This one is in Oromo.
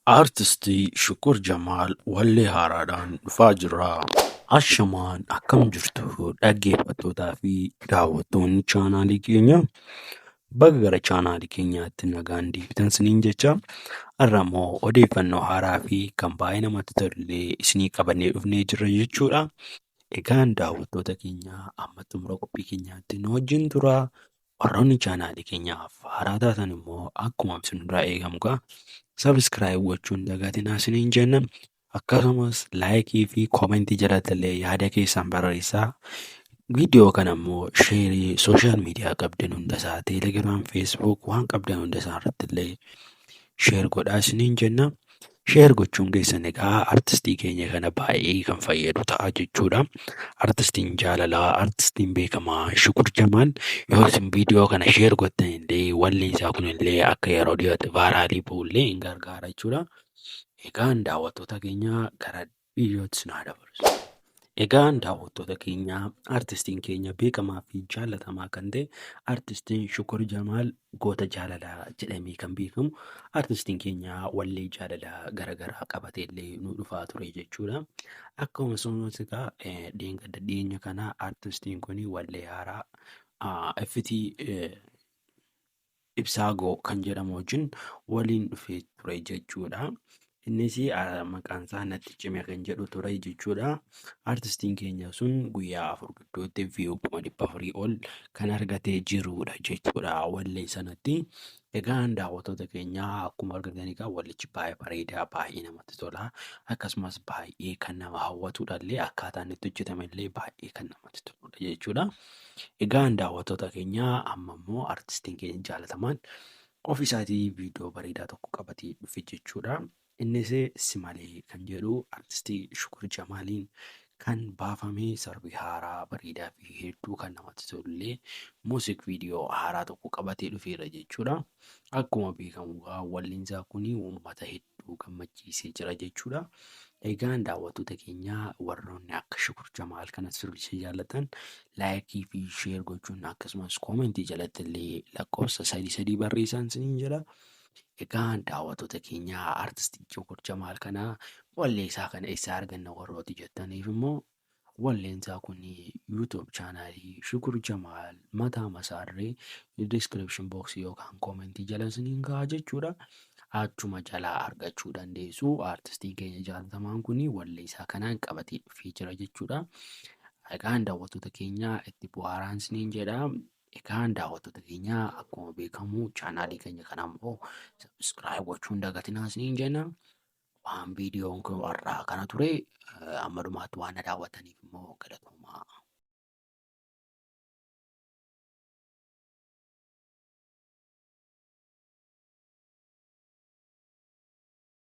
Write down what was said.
Artisti Shukur Jamaal wallee haaraadhaan dhufaa jira. Ashamaan akkam jirtu dhaggeeffattootaa fi daawwattoonni chaanaalii keenyaa, baga gara chaanaalii keenyaatti nagaan deebitan isiniin jecha. Har'a immoo odeeffannoo haaraa fi kan baay'ee namatti tolullee isinii qabannee dhufnee jirra jechuudha. Egaan daawwattoota keenya, amma xumura qophii keenyaatti nu wajjin tura. Warroonni chaanaalii keenyaaf haaraa taatan immoo akkuma isinirraa eegamu gaa subscribe gochuun dagatinaa isiniin jenna. Akkasumas like fi comment jalatti illee yaada keessan barreessaa. Viidiyoo kana immoo share social media qabdan hundasaa, Telegram, Facebook, waan qabdan hundasaa irratti illee share godhaa isiniin jenna. Share gochuun keessan egaa artistii keenya kana baay'ee kan fayyadu ta'a jechuudha. Artistiin jaalalaa, artistiin beekamaa Shukur Jamaal, yoo isin viidiyoo kana share goottan illee walli isaa kun illee akka yeroo dhiyootti viral bu'u illee hin gargaara jechuudha. Egaan daawwattoota keenya, gara viidiyootti isin haa dabarsu. Egaan daawwattoota keenya, artistiin keenya beekamaa fi jaallatamaa kan ta'e artistiin Shukur Jamaal, goota jaalalaa jedhamee kan beekamu, artistiin keenya wallee jaalalaa garaagaraa qabatee illee nu dhufaa ture jechuudha. Akkasumas egaa dheengadda dhiyeenya kana artistiin kun wallee haaraa FT Ibsaagoo kan jedhamu wajjin waliin dhufee ture jechuudha. Innis maqaan isaa "Natti Cime" kan jedhu ture jechuudha. Artistiin keenya sun guyyaa 4 gidduutti view 400,000 ol kan argatee jirudha jechuudha wallee sanatti. Egaan daawwattoota keenya, akkuma argitan egaa wallichi baay'ee bareedaa, baay'ee namatti tola. Akkasumas baay'ee kan nama hawwatudha illee, akkaataan itti hojjetame illee baay'ee kan namatti toludha jechuudha. Egaan daawwattoota keenya, amma immoo artistiin keenya jaalatamaan ofii isaatii viidiyoo bareedaa tokko qabatee dhufe jechuudha. Innis "Si Malee" kan jedhu artistii Shukur Jamaaliin kan baafame sirbi haaraa bareedaa fi hedduu kan namatti tolullee music video haaraa tokko qabatee dhufeera jechuudha. Akkuma beekamu egaa walliin isaa kun uummata hedduu gammachiisee jira jechuudha. Egaan daawwattoota keenya, warroonni akka Shukur Jamaal kana sirbicha jaallatan like fi share gochuun, akkasumas comment jalatti illee lakkoofsa sadii sadii barreessaa isiniin jedha. Egaan daawwattoota keenya, artistii Shukur Jamaal kana wallee isaa kana eessaa arganna warrooti jettaniif immoo, walleen isaa kun YouTube channel Shukur Jamaal mataa masaarree description box yookaan comment jala isiniin gahaa jechuudha. Achuma jalaa argachuu dandeessu. Artistiin keenya jaalatamaan kun wallee isaa kanaan qabatee dhufee jira jechuudha. Egaan daawwattoota keenya, itti bohaaraan isiniin jedha. Egaan daawwattoota keenya, akkuma beekamu chaanaalii keenya kana immoo subscribe gochuu hin dagatinaa isiniin jenna. Waan viidiyoon kun har'aa kana ture. Amma dhumaatti waan na daawwattaniif immoo galatoomaa.